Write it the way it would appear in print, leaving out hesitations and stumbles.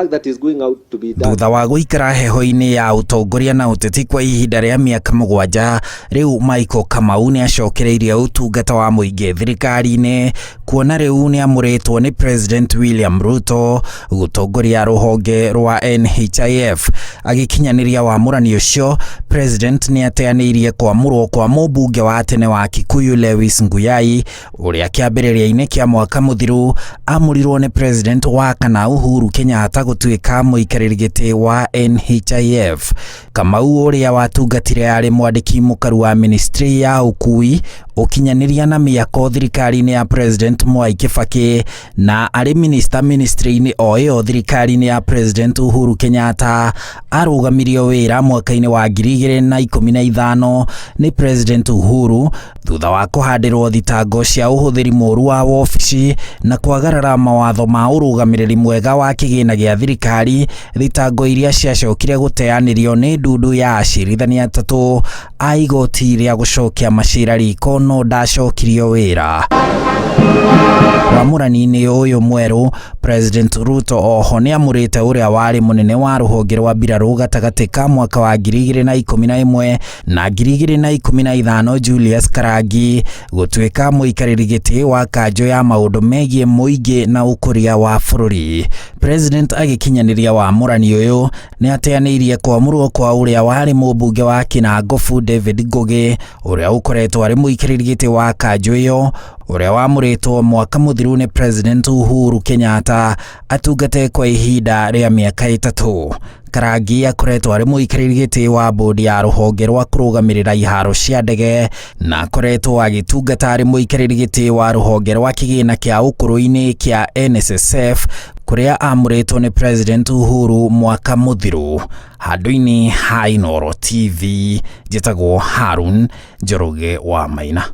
Work that is going out to be done. Thutha wa gũikara heho-inĩ ya ũtongoria na ũteti kwa ihinda rĩa mĩaka 7, rĩu Michael Kamau nĩ acokereirie ũtungata wa mũingĩ thirikari-inĩ, kuona rĩu nĩ amũrĩtwo nĩ President William Ruto gũtongoria rũhonge rwa NHIF. Agĩkinyanĩria wamũrani ũcio, President nĩ ateanĩirie kwamũrwo kwa mũmbunge wa tene wa Kikuyu Lewis Nguyai, ũrĩa kĩambĩrĩria-inĩ kĩa mwaka mũthiru amũrirwo nĩ President wa kana Uhuru Kenyatta gũtuĩka mũikarĩri gĩtĩ wa NHIF. Kamau, ũrĩa watungatire arĩ mwandĩki mũkaru wa ministry ya ũkui, ũkinyanĩria na mĩako thirikari-inĩ ya President Mwai Kibaki, na arĩ minister ministry-inĩ o ĩyo thirikari-inĩ ya President Uhuru Kenyatta, arũgamirio wĩra mwaka-inĩ wa 2015 nĩ President Uhuru thutha wa kũhandĩrwo thitango cia ũhũthĩri mũru wa wobici na kwagarara mawatho ma ũrũgamĩrĩri mwega wa kĩgĩna gĩa thirikari, thitango iria ciacokire gũteanĩrio nĩ ndundu ya acirithania atatũ a igoti rĩa gũcokia macira riko, no ndacokirio wĩra. Wamũrani-inĩ ũyũ mwerũ, President Ruto oho nĩ amũrĩte ũrĩa warĩ mũnene wa rũhonge rwa mbirarũ gatagatĩ ka mwaka wa 2011 na 2015, Julius Karangi, gũtuĩka mũikarĩri gĩtĩ wa kanjũ ya maũndũ megiĩ mũingĩ na ũkũria wa bũrũri. President agĩkinyanĩria wamũrani ũyũ nĩ ateanĩirie kwamũrwo kwa ũrĩa warĩ mũmbunge wa Kinangofu David Ngugi, ũrĩa ũkoretwo arĩ mũikarĩri gĩtĩ wa kanjũ ĩyo, ũrĩa wamũrĩtwo mwaka mũthiru nĩ President Uhuru Kenyatta atungate kwa ihinda rĩa mĩaka 3. Karangi akoretwo arĩ mũikarĩri gĩtĩ wa bodi ya rũhonge rwa kũrũgamĩrĩra iharo cia ndege, na akoretwo agĩtungata arĩ mũikarĩri gĩtĩ wa rũhonge rwa kĩgĩna kĩa ũkũrũ-inĩ kĩa NSSF, kũrĩa amũrĩtwo nĩ President Uhuru mwaka mũthiru. Handũ-inĩ ha Inooro TV, njĩtagwo Harun Njoroge wa Maina.